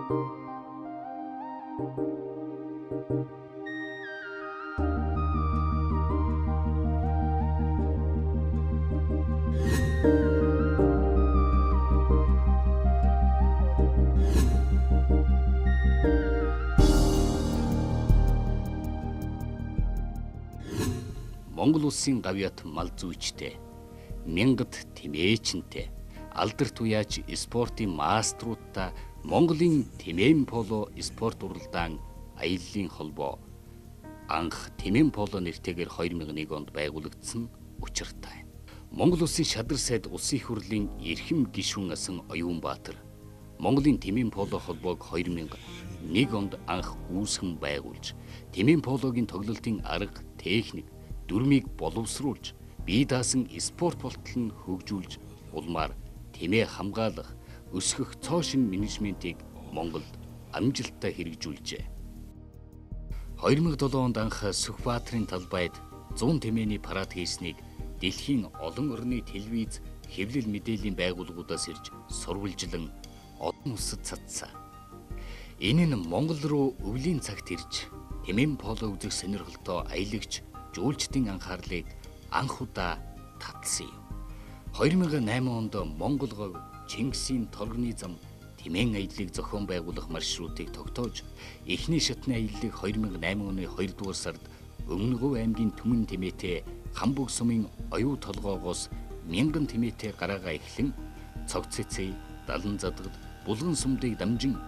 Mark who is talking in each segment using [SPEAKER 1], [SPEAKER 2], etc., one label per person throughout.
[SPEAKER 1] Монгол улсын гавьяат мал зүйчтэй, мянгат тэмээчнтэй, алдарт уяач спортын маструудтай Монголын тэмээн поло спорт уралдаан аяллын холбоо анх тэмээн поло нэртэйгээр 2001 онд байгуулагдсан учиртай. Монгол улсын шадар сайд улсын их хурлын эрхэм гишүүн асан Оюунбаатар Монголын тэмээн поло холбоог 2001 онд анх үүсгэн байгуулж, тэмээн пологийн тоглолтын арга, техник, дүрмийг боловсруулж, бие даасан спорт болтол нь хөгжүүлж, улмаар тэмээ хамгаалах, өсгөх цоо шинэ менежментийг Монголд амжилттай хэрэгжүүлжээ. 2007 онд анх Сүхбаатарын талбайд 100 тэмээний парад хийснийг дэлхийн олон орны телевиз, хэвлэл мэдээллийн байгууллагуудаас ирж сурвалжлан олон улсад цацсан. Энэ нь Монгол руу өвлийн цагт ирж тэмээн поло үзэх сонирхолтой аялагч жуулчдын анхаарлыг анх удаа татсан юм. 2008 онд Монгол говь Чингисийн торгоны зам тэмээн аяллыг зохион байгуулах маршрутыг тогтоож, эхний шатны аяллыг 2008 оны 2 дугаар сард Өмнө Говь аймгийн Түмэн тэмээтэй Хамбуг сумын оюу толгоогоос мянган тэмээтэй гараагаа эхлэн Цог цэцэй, Далан задгад, Булган сумдыг дамжин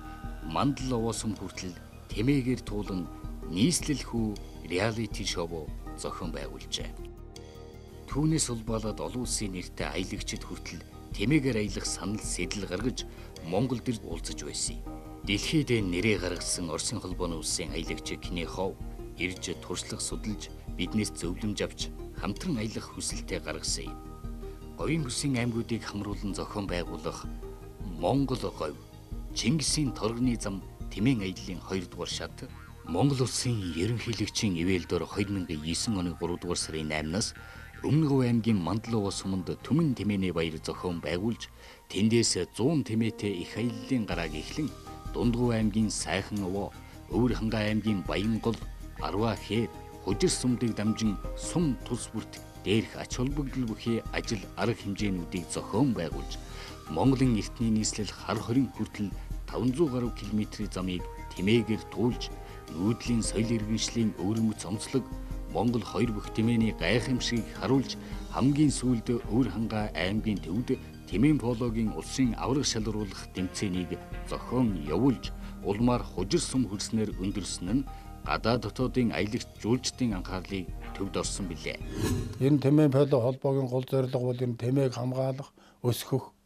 [SPEAKER 1] Мандал овоо сум хүртэл тэмээгээр туулан нийслэл хүү реалити шоу зохион байгуулжээ. Түүнээс улбаалаад олон улсын нэртэй аялагчид хүртэл тэмээгээр аялах санал сэтэл гаргаж Монгол дэр уулзаж байсан юм. Дэлхийд нэрээ гаргасан Оросын холбооны улсын аялагч Кнехов ирж туршлага судалж биднээс зөвлөмж авч хамтран аялах хүсэлтэд гаргасан юм. Говийн бүсийн аймагуудыг хамруулан зохион байгуулах Монгол говь Чингисийн торгоны зам тэмээн аяллын 2 дугаар шат Монгол улсын ерөнхийлөгчийн ивэл дор 2009 оны 3 дугаар сарын 8-наас Өмнө Говь аймгийн Мандал суманд Түмэн тэмээний баяр зохион байгуулж, тэндээс 100 тэмээтэй их аяллын гарааг эхлэн Дундговь аймгийн Сайхан овоо, Өвөр хангай аймгийн Баянгол, Арваа хээр, Хужир сумдыг дамжин сум тус бүрт дээрх ач холбогдол бүхий ажил арга хэмжээнүүдийг зохион байгуулж, Монголын эртний нийслэл хар хорин хүртэл 500 гаруй километрийн замыг тэмээгээр туулж, нүүдлийн соёл иргэншлийн өвөрмөц онцлог Монгол хоёр бүх тэмээний гайхамшигыг харуулж, хамгийн сүүлд Өвөр хангай аймгийн төвд тэмээн пологийн улсын аварга шалруулах тэмцээнийг зохион явуулж, улмаар хужир сум хөрснөөр өндөрсөн нь гадаад дотоодын аялагч жуулчдын анхаарлыг төвд орсон билээ.
[SPEAKER 2] Энэ тэмээн поло холбоогийн гол зорилго бол энэ тэмээг хамгаалах, өсгөх,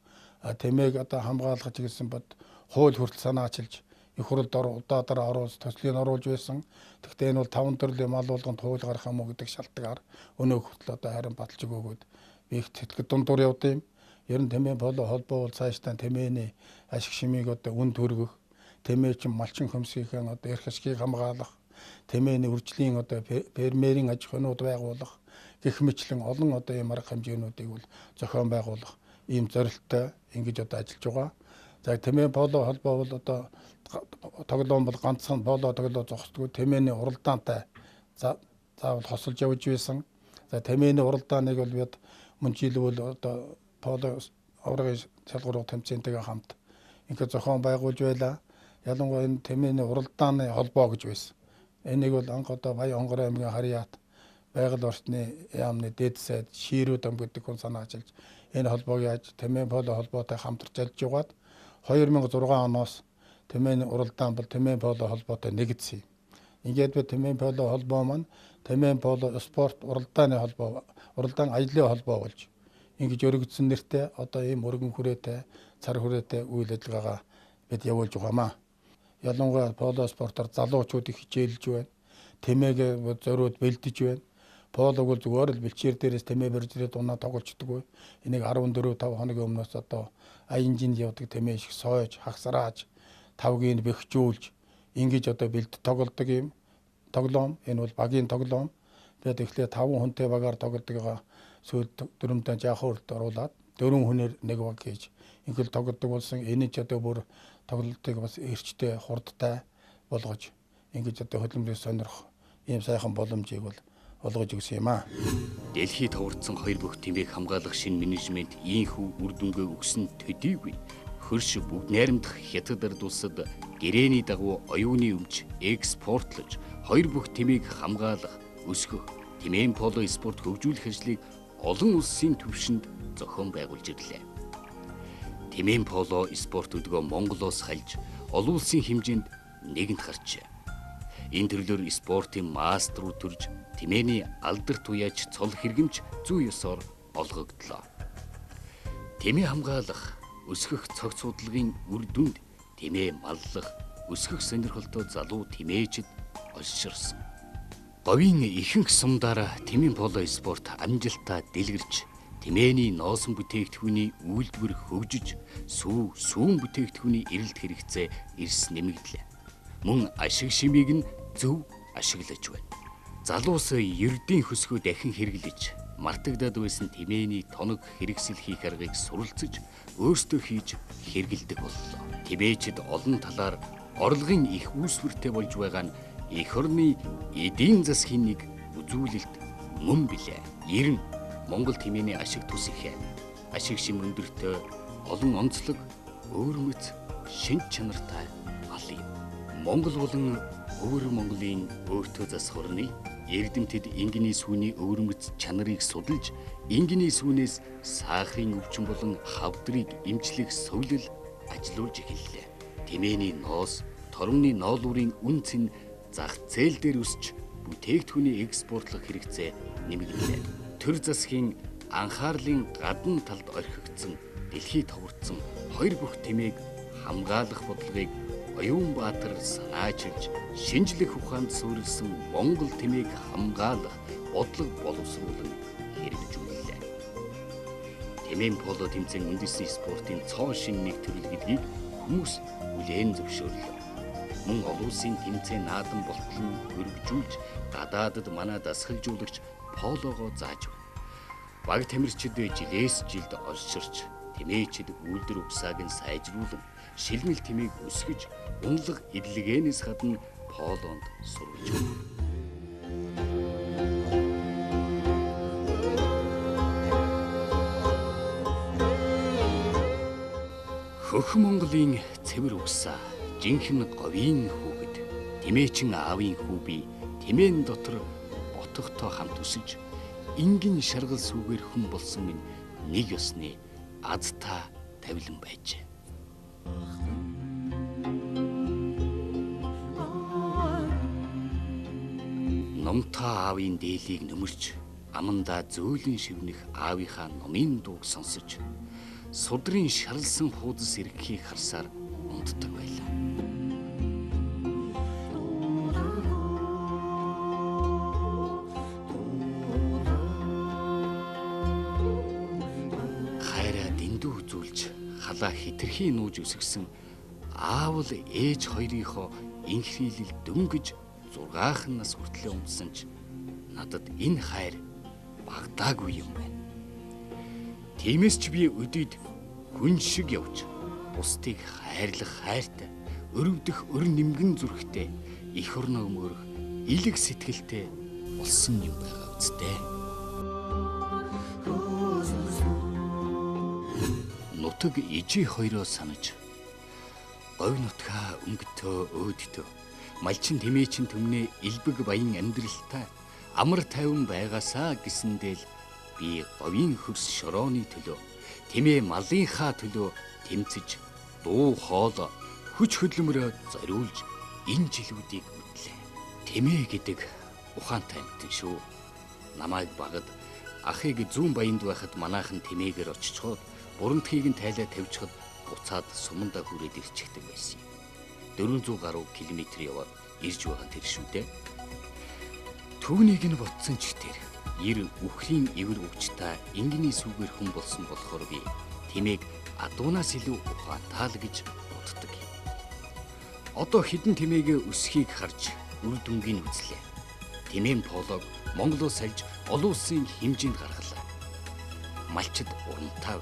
[SPEAKER 2] тэмээг одоо хамгаалах гэсэн бод хууль хүртэл санаачилж их хурлд удаадаар оруулж, төслийг оруулж байсан. Тэгэхдээ энэ бол 5 төрлийн мал болгонд хууль гарах юм уу гэдэг шалтгаан өнөө хүртэл одоо харин баталж өгөөгөөд би их тэтгэл дундуур явд юм. Ер нь тэмээн поло холбоо бол цаашдаа тэмээний ашиг шимийг одоо үн төргөх, тэмээ чинь малчин хөмсгийнхээ одоо эрх ашгийг хамгаалах, тэмээний үржлийн одоо фермерийн аж ахуйнууд байгуулах гэх мэтлэн олон одоо ийм арга хэмжээнүүдийг бол зохион байгуулах ийм зорилттой ингэж одоо ажиллаж байгаа. За тэмээн поло холбоо бол одоо тоглоом бол ганцхан поло тоглоо зогсдгүй тэмээний уралдаантай заавал хосолж явж байсан. За тэмээний уралдааныг бол бид мөн жил бол одоо поло аваргын шалгуур тэмцээнтэйгээ хамт ингээд зохион байгуулж байлаа. Ялангуяа энэ тэмээний уралдааны холбоо гэж байсан. Энийг бол анх одоо Баян-Хонгор аймгийн Харьяат байгаль орчны яамны дээд сайд Ширүү дам гэдэг хүн санаачилж энэ холбоог яаж тэмээн поло холбоотой хамтарч ажиллаж байгаад 2006 оноос тэмээн уралдаан бол тэмээн поло холбоотой нэгдсэн юм. Ингээд би тэмээн поло холбоо маань тэмээн поло спорт уралдааны холбоо, уралдаан аяллын холбоо болж ингэж өргөдсөн нэртэй одоо ийм өргөн хүрээтэй, цар хүрээтэй үйл ажиллагаагаа бид явуулж байгаамаа. Ялангуяа поло спортоор залуучууд их хичээлж байна. Тэмээгээ зориуд бэлдэж байна. Полог бол зүгээр л бэлчээр дээрээс тэмээ барьж ирээд унаа тоглолцдоггүй. Энийг 14 5 хоногийн өмнөөс одоо аянжинд явдаг тэмээ шиг сойж, хагсрааж, тавгийг бэхжүүлж ингэж одоо бэлд тоглодог юм тоглоом. Энэ бол багийн тоглоом. Тэгээд эхлээд 5 хүнтэй багаар тоглодогоо сүүлд дөрөмдөө жаахан өрт оруулаад 4 хүнээр нэг баг хийж ингээл тоглодог болсон. Энэ ч одоо бүр Тоглолтыг бас эрчтэй, хурдтай болгож ингэж одоо хөдөлмөрийг сонирх ийм сайхан боломжийг бол олгож өгсөн юм аа.
[SPEAKER 1] Дэлхийд товарцсан хоёр бүх тэмээг хамгаалах шинэ менежмент ийхүү үр дүнгээ өгсөн төдийгүй хөрш бүгд найрамдах Хятад ард улсад гэрээний дагуу оюуны өмч экспортлож хоёр бүх тэмээг хамгаалах, өсгөх, тэмээн поло спорт хөгжүүлэх ажлыг олон улсын түвшинд зохион байгуулж ирлээ. Тэмээн поло спорт өдгөө Монголоос хальж олон улсын хэмжээнд нэгэнт гарчээ. Энэ төрлөөр спортын мастерууд төрж тэмээний алдарт уяач цол хэрэгэмж зүй ёсоор олгогдлоо. Тэмээ хамгаалах, өсгөх цогц судалгын үр дүнд тэмээ маллах, өсгөх сонирхолтой залуу тэмээчд олширсан. Говийн ихэнх сумдаараа тэмээн поло спорт амжилтаа дэлгэрч тэмээний ноосон бүтээгдэхүүний үйлдвэр хөгжиж, сүү, сүүн бүтээгдэхүүний эрэлт хэрэгцээ эрс нэмэгдлээ. Мөн ашиг шимийг нь зөв ашиглаж байна. Залуус ердийн хөсгөө дахин хэрэглэж, мартагдаад байсан тэмээний тоног хэрэгсэл хийх аргыг суралцаж, өөрсдөө хийж хэрэглэдэг боллоо. Тэмээчд олон талаар орлогын их үүсвэртэй болж байгаа нь эх орны эдийн засгийн нэг үзүүлэлт мөн билээ. 90 Монгол тэмээний ашиг тус ихэ. Ашиг шим өндөртэй олон онцлог, өөрмөц, шинж чанартай мал юм. Монгол болон өвөр Монголын өөртөө засах орны эрдэмтэд энгэний сүүний өвөрмөц чанарыг судалж, энгэний сүүнээс сахарын өвчин болон хавдрыг эмчлэх совилол ажилуулж эхэллээ. Тэмээний ноос, торомны ноолуурын үн цэн зах зээл дээр өсч, бүтээгдэхүүний экспортлох хэрэгцээ нэмэгдлээ. Төр засгийн анхаарлын гадна талд орхигдсон, дэлхийд товарцсан хоёр бүх тэмээг хамгаалах бодлогыг Оюунбаатар санаачилж, шинжлэх ухаанд суурилсан Монгол тэмээг хамгаалах бодлого боловсруулан хэрэгжүүллээ. Тэмээн поло тэмцээн үндэсний спортын цоо шинэ нэг төрөл гэдгийг хүмүүс хүлээн зөвшөөрлөө. Мөн олон улсын тэмцээн наадам болтол нь өргөжүүлж, гадаадад манай дасгалжуулагч пологоо зааж байна. Баг тамирчид жилээс жилд олширч, тэмээчид үйлдвэр угсааг нь сайжруулан, шилмэл тэмээг өсгөж, унлаг эдлэгээнээс гадна полонд сурвалж байна. Хөх Монголын цэвэр угсаа, жинхэнэ говийн хүүхэд, тэмээчин аавын хүү би тэмээн дотор ботготой хамт өсөж, энгийн шаргал сүгээр хүн болсон минь нэг ёсны азтай тавилан байжээ. Номтой аавын дээлийг нөмөрч, амандаа зөөлөн шивнэх аавынхаа номын дууг сонсож, судрын шарлсан хуудас ирэхийг харсаар унтдаг байлаа. Хайраа дэндүү үзүүлж, халаа хитрхи нууж өсгсөн аавал ээж хоёрынхоо инхрийлэл дөнгөж 6 нас хүртлээ унтсан ч надад энэ хайр багтаагүй юм байна. Тиймээс ч би өдийд хүн шиг явж, бусдыг хайрлах хайртай, өрөвдөх өр нэмгэн зүрхтэй, эх орноо мөрөх илэг сэтгэлтэй болсон юм байгаа үсттэй. Нутаг ижи хоёроо санаж, говь нутгаа өнгөтөө өөдтөө, малчин тэмээчин түмнээ элбэг баян амьдралтай амар тайван байгаасаа гэсэндээ л би говийн хөрс шорооны төлөө, тэмээ малынхаа төлөө тэмцэж, дуу хоолой, хүч хөдөлмөрөө зориулж энэ жилүүдийг үдлээ. Тэмээ гэдэг ухаантай амьтан шүү. Намайг багад ахыг зүүн баянд байхад манайхан тэмээгээр очичхоод бурамтхийг нь тайлаа тавьчихад буцаад сумандаа хүрээд ирчихдэг байсан юм. 400 гаруй километр яваад ирж байгаа тэр шүү дээ. Түүнийг нь ботсон ч тэр ер үхрийн эвэр өвчтэй энгэний сүгээр хүн болсон болохоор би тэмээг адуунаас илүү ухаантай л гэж боддог юм. Одоо хідэн тэмээгээ өсхийг харж үр дүнгийг үзлээ. Тэмээн полог Монголоос сальж олон улсын хэмжээнд гаргалаа. Малчид урамтай.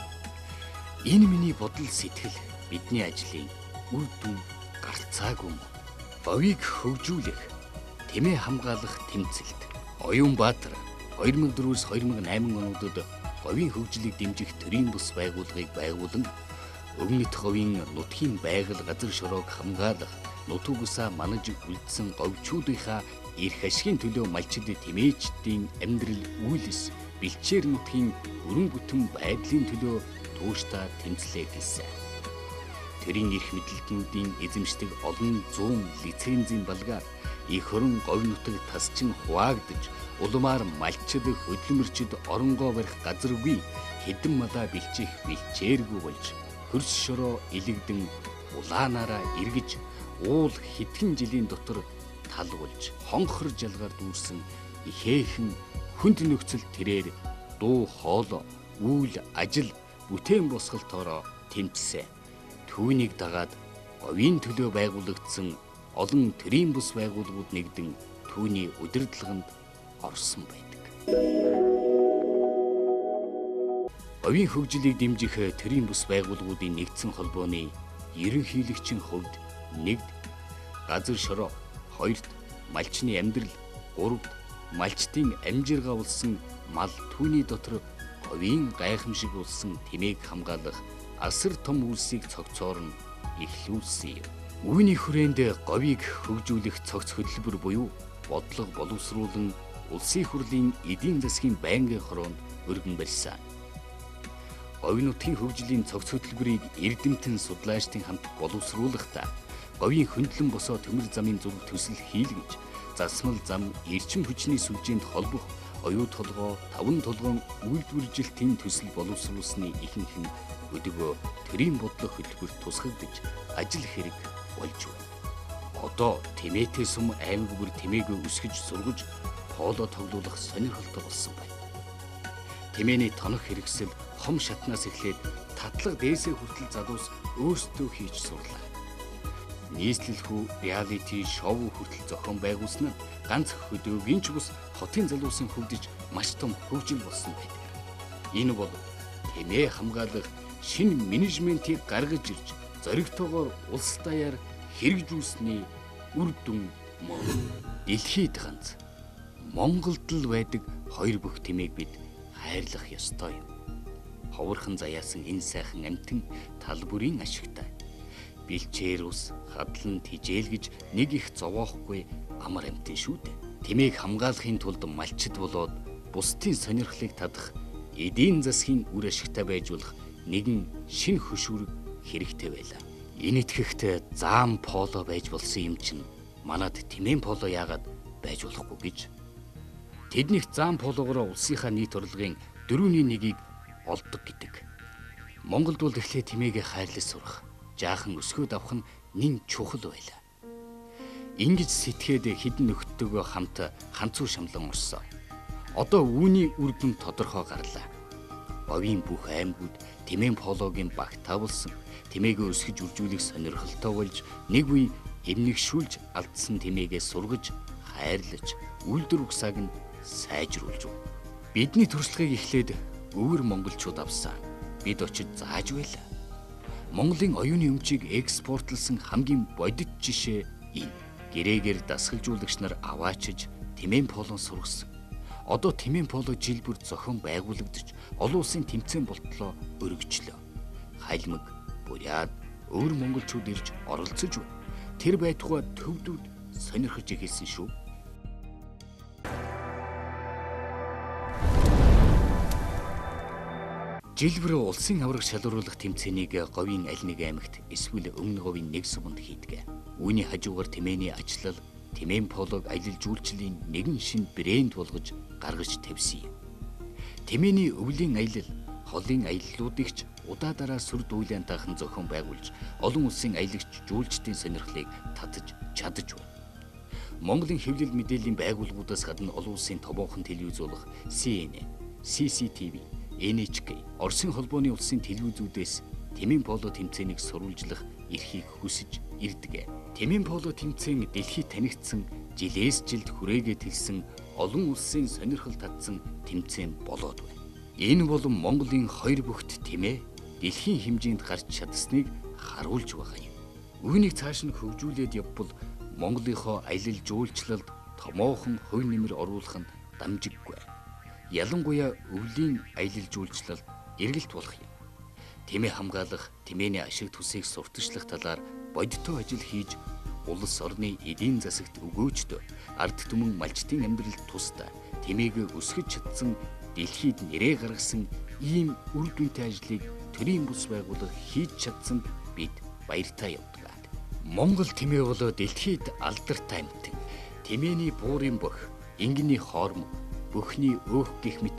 [SPEAKER 1] Энэ миний бодол сэтгэл бидний ажлын үр дүн гарцаагүй юм. Говийг хөгжүүлэх, тэмээ хамгаалах тэмцэлт. Оюунбаатар 2004-өөс 2008 онуудад говийн хөгжлийг дэмжих төрийн бус байгууллагыг байгуулан Өмнөд говийн нутгийн байгаль газар шороог хамгаалах, нутаг усаа манаж үлдсэн говьчуудынхаа эрх ашигын төлөө малчид тэмээчдийн амьдрал үйлс, бэлчээр нутгийн өрөн бүтэн байдлын төлөө тууштай тэмцлээ хэлсэн. Төрийн эрх мэдэлтнүүдийн эзэмшдэг олон зуун лицензийн балгаар их орон говь нутаг тасчин хуваагдаж, улмаар малчид хөдөлмөрчид оронгоо барих газаргүй хэдэн малаа бэлчих бэлчээргүй болж хөрс шороо илэгдэн улаанаараа эргэж уул хэдхэн жилийн дотор тал болж хонхор жалгаар дүүрсэн ихээхэн хүнд нөхцөл тэрээр дуу хоолой, үйл ажил бүтээн босголтоороо тэмцсэн. Түүнийг дагаад говийн төлөө байгуулагдсан олон төрийн бус байгууллагууд нэгдэн түүний удирдлаганд орсон байдаг. Говийн хөгжлийг дэмжих төрийн бус байгууллагуудын нэгдсэн холбооны ерөнхийлөгчийн хувьд нэгд газар шороо, хоёрт малчны амьдрал, гуравт малчдын амжиргаа болсон мал түүний дотор говийн гайхамшиг болсон тэмээг хамгаалах асар том үйлсийг цогцоор нь эхлүүлсэн юм. Үүний хүрээнд говийг хөгжүүлэх цогц хөтөлбөр буюу бодлого боловсруулан улсын хурлын эдийн засгийн байнгын хороонд өргөн барьсан. Говь нутгийн хөгжлийн цогц хөтөлбөрийг эрдэмтэн судлаачдын хамт боловсруулахдаа говийн хөндлөн босоо төмөр замын зураг төсөл хийлгэж, засмал зам, эрчим хүчний сүлжээнд холбох оюу толгой, таван толгоон үйлдвэржилтийн төсөл боловсруулсны ихэнх нь өдөгөө төрийн бодлого хөтөлбөрт тусгагдаж ажил хэрэг болж байна. Одоо Тэмээтэй сүм аймаг бүр тэмээгүй өсгөж сургаж поло тоглуулах сонирхолтой болсон байна. Тэмээний тоног хэрэгсэл хом шатнаас эхлээд татлага дээсээ хүртэл залуус өөрсдөө хийж сурлаа. Нийслэлхүү реалити шоу хүртэл зохион байгуулсан нь ганц хөдөөгийн ч бус хотын залуусын хөвдөж маш том хөгжил болсон байдаг. Энэ бол тэмээ хамгаалах шинэ менежментийг гаргаж ирж зоригтойгоор улс даяар хэрэгжүүлсэний үр дүн мөн. Дэлхийд ганц Монголд л байдаг хоёр бүх тэмээг бид хайрлах ёстой юм. Ховорхон заяасан энэ сайхан амьтан тал бүрийн ашигтай. Бэлчээр ус, хадлан тижээл гэж нэг их зовоохгүй амар амьтан шүү дээ. Тэмээг хамгаалахын тулд малчид болоод бусдын сонирхлыг татах эдийн засгийн үр ашигтай байж болох нэгэн шинэ хөшүүрэг хэрэгтэй байлаа. Энэ итгэхт заам поло байж болсон юм чинь манад тэмээн поло яагаад байж болохгүй гэж. Тэднийх заам пологороо улсынхаа нийт орлогын 1/4-ийг олдог гэдэг. Монголд бол эхлээ тэмээгээ хайрлаж сурах, жаахан өсгөөд авах нь нэн чухал байлаа. Ингэж сэтгээд хэдэн нөхдөдөө хамт ханцуу шамлан орсон. Одоо үүний үр дүн тодорхой гарлаа. Говийн бүх аймагуд тэмээн пологийн багтаа болсон. Тэмээгээ өсгөж үржүүлэх сонирхолтой болж нэг үе эмнэгшүүлж алдсан тэмээгээ сургаж, хайрлаж, үйлдвэр угсааг нь сайжруулж байна. Бидний туршлагыг эхлээд өвөр монголчууд авсан. Бид очиж зааж байлаа. Монголын оюуны өмчийг экспортлсон хамгийн бодит жишээ энэ. Гэрээгээр дасгалжуулагч нар аваачиж тэмээн полон сургасан. Одоо тэмээн поло жил бүр зохион байгуулагдаж олон улсын тэмцээн болтлоо өргөжлөө. Халимаг, Бурят, өвөр монголчууд ирж оролцож байна. Тэр байтугай төвдүүд сонирхож эхэлсэн шүү. Жил бүр улсын аварга шалруулах тэмцээнийг говийн аль нэг аймагт эсвэл өмнө говийн нэг суманд хийдэг. Үүний хажуугаар тэмээний ачлал, тэмээн полог аялал жуулчлалын нэгэн шинэ брэнд болгож гаргаж тавьсан юм. Тэмээний өвлийн аялал, холын аяллуудыг ч удаа дараа сүр дүүлэн таахан зохион байгуулж олон улсын аялагч жуулчдын сонирхлыг татаж чадаж байна. Монголын хэвлэл мэдээллийн байгууллагуудаас гадна олон улсын томоохон телевиз болох CNN, CCTV, NHK, Оросын холбооны улсын телевизүүдээс тэмээн поло тэмцээнийг сурвалжлах эрхийг хүсэж ирдэг. Тэмээн поло тэмцээн дэлхийд танигдсан, жилээс жилд хүрээгээ тэлсэн олон улсын сонирхол татсан тэмцээн болоод байна. Энэ бол Монголын хоёр бөхт тэмээ дэлхийн хэмжээнд гарч чадсныг харуулж байгаа юм. Үүнийг цааш нь хөгжүүлээд явбал Монголынхоо аялал жуулчлалд томоохон хувь нэмэр оруулах нь дамжиггүй. Ялангуяа өвлийн аялал жуулчлалд эргэлт болох юм. Тэмээ хамгаалах, тэмээний ашиг төсийг сурталчлах талаар бодиттой ажил хийж улс орны эдийн засагт өгөөжтэй ард түмэн малчдын амьдралд тустай тэмээг өсгөж чадсан дэлхийд нэрээ гаргасан ийм үр дүнтэй ажлыг төрийн бус байгууллага хийж чадсанд бид баяртай явдаг. Монгол тэмээ болоо дэлхийд алдартай амьтан. Тэмээний буурын бөх, ингэний хоормог, бүхний өөх гэх мэт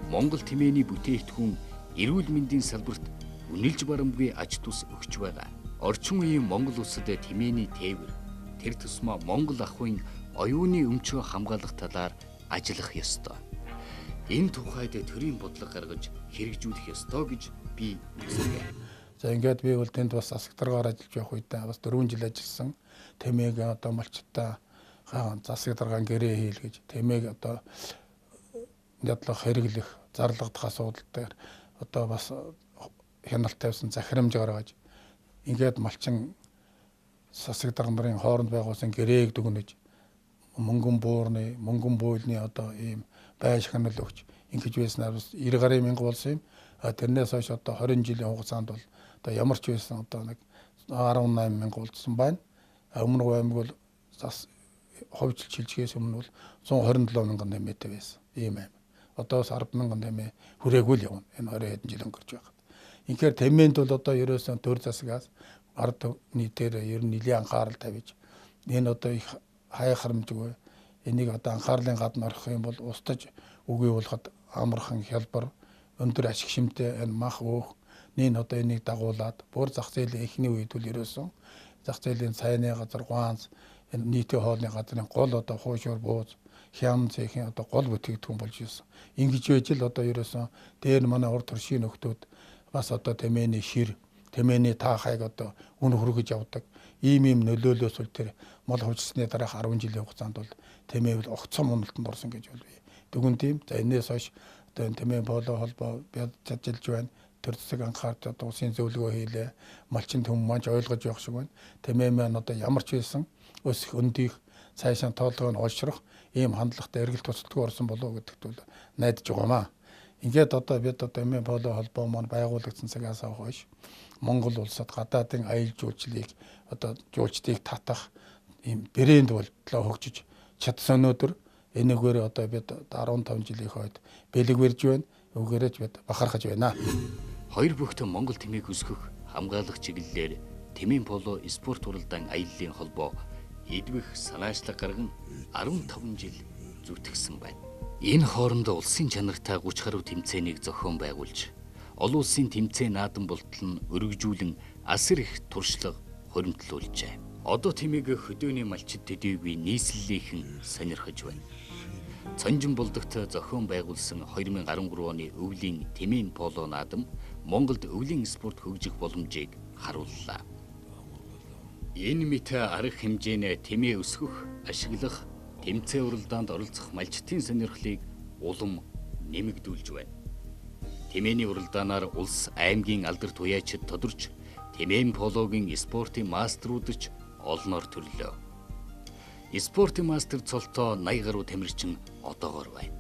[SPEAKER 1] Монгол тэмээний бүтээгдэхүүн эрүүл мэндийн салбарт үнэлж барамгүй ач тус өгч байгаа. Орчин үеийн Монгол улсад тэмээний тээвэр, тэр тусмаа Монгол ахуйн оюуны өмчөө хамгаалах талаар ажиллах ёстой. Энэ тухайд төрийн бодлого гаргаж хэрэгжүүлэх ёстой гэж би үздэг.
[SPEAKER 2] За ингээд би бол тэнд бас засаг даргаар ажиллаж явах үедээ бас 4 жил ажилласан. Тэмээг одоо малчтай засаг даргаан гэрээ хийлгэж, тэмээг одоо нядлах, хэрэглэх, зарлагдах асуудал дээр одоо бас хяналт тавьсан захирамж гаргаж, ингээд малчин засаг дарга нарын хооронд байгуулсан гэрээг дүгнэж, мөнгөн буурны, мөнгөн буйлны одоо ийм байш хянал өгч ингэж байснаар бас 90 гаруй мянга болсон юм. Тэрнээс хойш одоо 20 жилийн хугацаанд бол одоо ямар ч байсан одоо нэг 18 мянга болцсон байна. Өмнө Говь аймаг бол зас хувьчлж шилжихээс өмнө бол 127 мянган тэмээтэй байсан. Ийм аймаг. Одоо бас 10 мянган тэмээ хүрээгүй л явна. Энэ 20 хэдэн жил өнгөрч байхад. Инхээр тэмээнд бол одоо ерөөсөн төр засагаас ард нийтээр ер нь нэлийн анхаарал тавьж энэ одоо их хайхрамжгүй энийг одоо анхаарлын гадна орхих юм бол устдаж үгүй болоход амархан хялбар өндөр ашиг шимтэй энэ мах өөх нин одоо энийг дагуулад бүр зах зээлийн эхний үед бол ерөөсөн зах зээлийн цайны газар гуанз энэ нийтийн хоолны газрын гол одоо хуушуур бууз хям цэхийн одоо гол бүтээгдэхүүн болж ирсэн. Ингэж байж л одоо ерөөсөн дээр манай урд төршийн нөхдүүд бас одоо тэмээний шир, тэмээний таахайг одоо үн хөргөж явдаг. Ийм ийм нөлөөлөөс бол тэр мол хувьчилсны дараах 10 жилийн хугацаанд бол тэмээ бол огцом уналтанд орсон гэж бол би дүгэн тийм. За энээс хойш одоо энэ тэмээ поло холбоо ажиллаж байна. Төр засаг анхаарч одоо улсын зөвлөгөө хийлээ. Малчин түмэн маань ойлгож явах шиг байна. Тэмээ маань одоо ямар ч байсан өсөх өндийх цаашаа тоолгоо нь олшрох ийм хандлагатай эргэлт тусалдгүй орсон болов уу гэдэгт бол найдаж байгаамаа. Ингээд одоо бид одоо тэмээ поло холбоо маань байгуулагдсан цагаас хойш Монгол улсад гадаадын аялал жуулчлалыг одоо жуулчдыг татах ийм брэнд болтлоо хөгжиж чадсан өнөөдөр энэгээр одоо бид 15 жилийн хойд бэлэг барьж байна. Өгөөрэй ч бид бахархаж байна.
[SPEAKER 1] Хоёр бүхтэн Монгол тэмээг өсгөх, хамгаалах чиглэлээр тэмээн поло спорт уралдаан аяллаа холбоо эдвэх санаачлаг гарган 15 жил зүтгэсэн байна. Энэ хооронд улсын чанартай 30 гаруй тэмцээнийг зохион байгуулж, олон улсын тэмцээн наадам болтол нь өргөжүүлэн асар их туршлага хуримтлуулжээ. Одоо тэмээг хөдөөний малчид төдийгүй нийслэлийнхэн сонирхож байна. Цонжин булдагт зохион байгуулсан 2013 оны өвлийн тэмээн поло наадам Монголд өвлийн спорт хөгжих боломжийг харууллаа. Энэ мэт арга хэмжээний тэмээ өсгөх, ашиглах, тэмцээн уралдаанд оролцох малчдын сонирхлыг улам нэмэгдүүлж байна. Тэмээний уралдаанаар улс аймгийн алдарт уяачид тодорч, тэмээн пологийн спортын мастерууд ч олноор төрлөө. Спортын мастер цолтой 80 гаруй тамирчин одоогоор байна.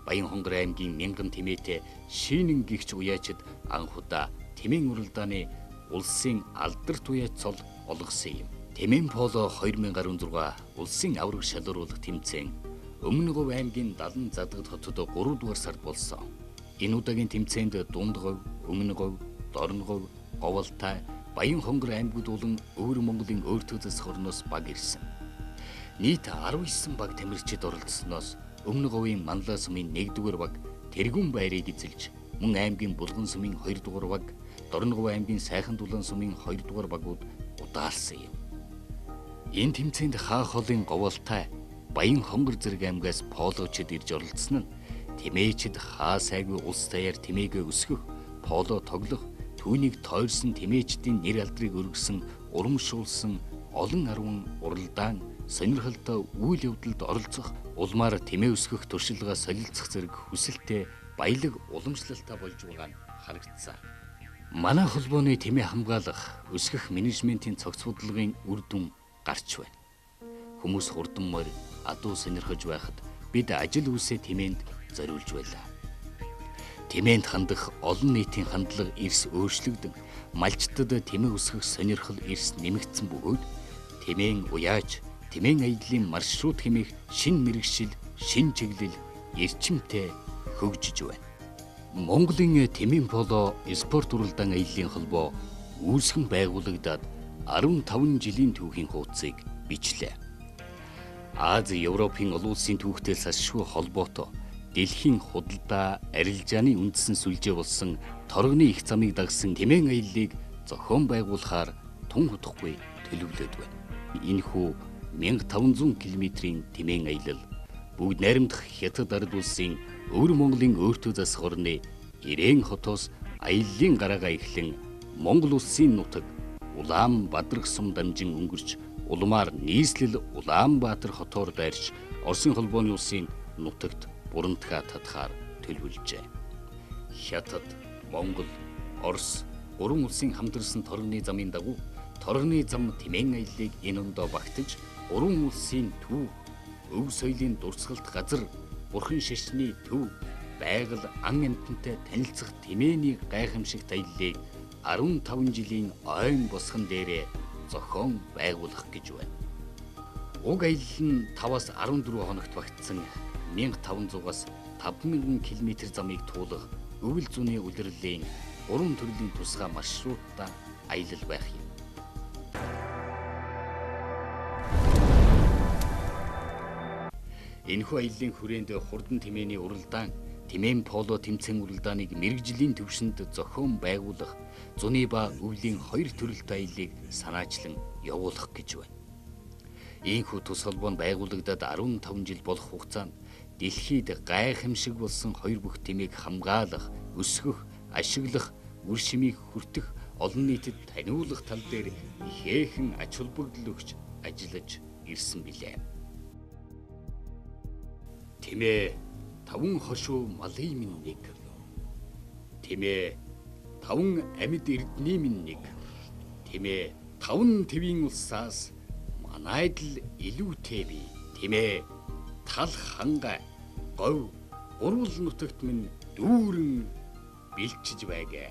[SPEAKER 1] Баян-Хонгор аймгийн мянган тэмээтэй шийнэн гихч уяачид анх удаа тэмээн уралдааны улсын алдарт уяач цол олгосон юм. Тэмээн поло 2016 улсын аварга шалгаруулах тэмцээн Өмнө Говь аймгийн 70 задгад хотод 3 дугаар сард болсон. Энэ удаагийн тэмцээнд Дунд Говь, Өмнө Говь, Дорн Говь, Говьалтай, Баян-Хонгор аймагуд болон Өвөр Монголын өөртөө засах орноос баг ирсэн. Нийт 19 баг тамирчид оролцсоноос Өмнө Говийн Манлай сумын 1-р баг Тэргүүн байрыг эзэлж, мөн аймгийн Булган сумын 2-р баг, Дорн Говь аймгийн Сайхан Дулаан сумын 2-р багууд удаалсан юм. Энэ тэмцээнд хаа холын Говьалтай, Баян-Хонгор зэрэг аймгаас полочид ирж оролцсон нь тэмээчид хаа сайгүй улс даяар тэмээгээ өсгөх, поло тоглох, түүнийг тойрсон тэмээчдийн нэр алдрыг өргөсөн, урамшуулсан олон арван уралдаан сонирхолтой үйл явдалд оролцох, улмаар тэмээ өсгөх туршилгаа солилцох зэрэг хүсэлтэд баялаг уламжлалтай болж байгаа нь харагдсан. Манай холбооны тэмээ хамгаалах, өсгөх менежментийн цогц бодлогын үр дүн гарч байна. Хүмүүс хурдан морь, адуу сонирхож байхад бид ажил үйлсээ тэмээнд зориулж байлаа. Тэмээнд хандах олон нийтийн хандлага эрс өөрчлөгдөн, малчдад тэмээ өсгөх сонирхол эрс нэмэгдсэн бөгөөд тэмээн уяаж, тэмээн аяллын маршрут хэмээх шинэ мэргэшил, шинэ чиглэл эрчимтэй хөгжиж байна. Монголын тэмээн поло спорт уралдаан аяллын холбоо үүсгэн байгуулагдаад 15 жилийн түүхийн хуудсыг бичлээ. Ази, Европын олон улсын түүхтэй салшгүй холбоотой дэлхийн худалдаа, арилжааны үндсэн сүлжээ болсон торгоны их замыг дагсан тэмээн аяллыг зохион байгуулахаар тун удахгүй төлөвлөд байна. Энэхүү 1500 км-ийн тэмээн аялал бүгд найрамдах Хятад ард улсын Өвөр Монголын өөртөө засах орны Ирээн хотоос аяллын гараагаа эхлэн Монгол улсын нутаг Улаан Бадрах сум дамжин өнгөрч улмаар нийслэл Улаанбаатар хотоор дайрч Оросын холбооны улсын нутагт бурантгаа татахаар төлөвлөжээ. Хятад, Монгол, Орос гурван улсын хамтарсан торгоны замын дагуу торгоны зам тэмээн аяллыг энэ ондоо багтаж гурван улсын төв, өв соёлын дурсгалт газар, бурхан шашны төв, байгаль ан амьтантай танилцах тэмээний гайхамшигт аяллыг 15 жилийн ойн босгон дээрээ зохион байгуулах гэж байна. Уг аялал нь 5-аас 14 хоногт багтсан 1500-аас 5000 км замыг туулах өвөл зуны улирлын гурван төрлийн тусгай маршруттай аялал байх юм. Энэхүү аяллын хүрээнд хурдан тэмээний уралдаан, тэмээн поло тэмцээн уралдааныг мэргэжлийн түвшинд зохион байгуулах, зуны ба өвлийн хоёр төрөлтэй аяллыг санаачлан явуулах гэж байна. Ийхүү тус холбоо нь байгуулагдаад 15 жил болох хугацаанд дэлхийд гайхамшиг болсон хоёр бүх тэмээг хамгаалах, өсгөх, ашиглах, үр шимийг хүртэх, олон нийтэд таниулах тал дээр ихээхэн ач холбогдол өгч ажиллаж ирсэн билээ. Тэмээ таван хошуу малын минь нэг. Тэмээ таван амьд эрдний минь нэг. Тэмээ таван твийн улсаас манайд л илүүтэй бий. Тэмээ тал хангай говь гурвал нутагт минь дүүрэн бэлчиж байгээ.